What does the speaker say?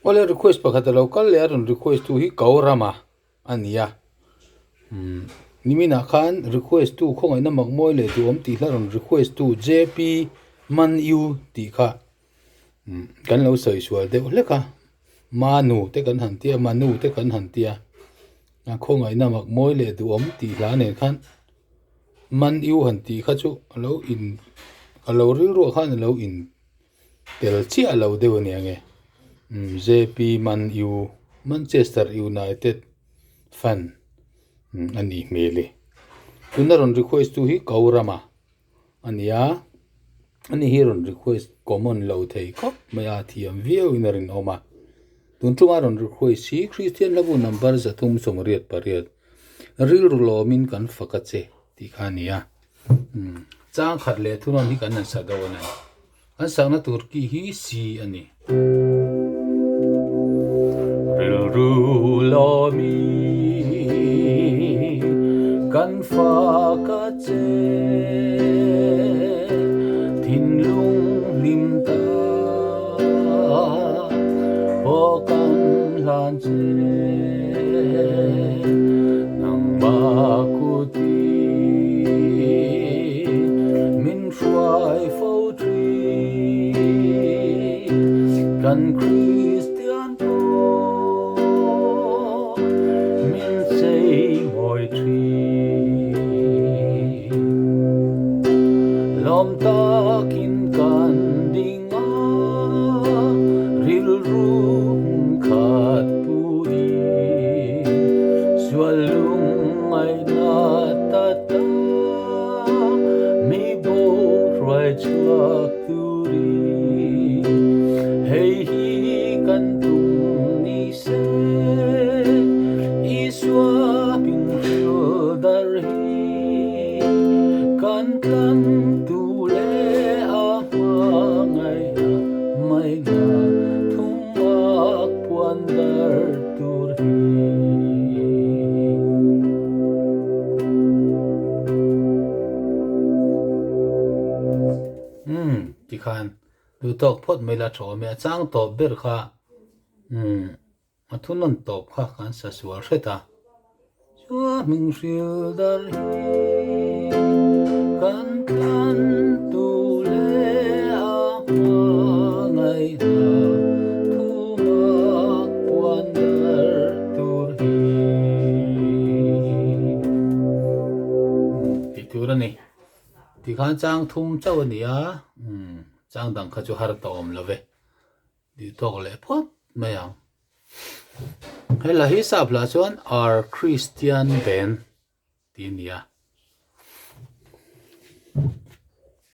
Awle request pakhat a lo kal leh a rawn request tu hi Ko Rama a ni a umm niminah khan request tu khawngaihna mak mawi leh duhawm tih hla rawn request tu JP Man U tih kha umm kan lo sawi sual deuh hlek a Manu te kan han tia Manu te kan han tia a khawngaihna mak mawi leh duhawm tih hla nen khan Man U han tih kha chu a lo in a lo rilruah khan a lo in. Tel chiah lo deuh a nia nge. JP Man U, Manchester United fan a nih hmel e. Tuna rawn request tu hi Ko Rama a ni a, ani hi rawn request common lo thei khawp mai a, thiam viau in a rinawm a. Tun ṭuma rawn request hi Kristian hlabu number 388, Rilru lawmin kan fak a che tih kha a ni a. Chang khat leh thunawn hi kan han sa dawn a ni. Kan sakna tur ki hi C a ni. Rilru lawmi kan fak a che, thinlung hlim ta pawh kan hlan che. Nangmah kuti min hruai fo thin kan Kristian pawh min chei mawi thin. Lawm takin kan ding a, rilru khat puin sual lungngaihna ta ta mi bo hruai chhuak turin hei hi kan tum ni se Isua hming dar hi kan tlan tu leh a hmangaihna mai nga thummak puan dar tur hi. Umm tikhan duhtawk phawt mai la tha awm e, a chang tawp ber kha umm. A thunawn tawp kha kan sa sual hret a. Chua hming hril dar hi kan tlan tu leh a hma ngaihna thu mak puan dar tur hi tih tur a ni. Tikhan chang thum chauh a ni a, chang dang kha chu har ta awm lo ve. Tih tawk leh phawt mai ang. Hela hi sap lah chuan Our Christian Band tih a ni a.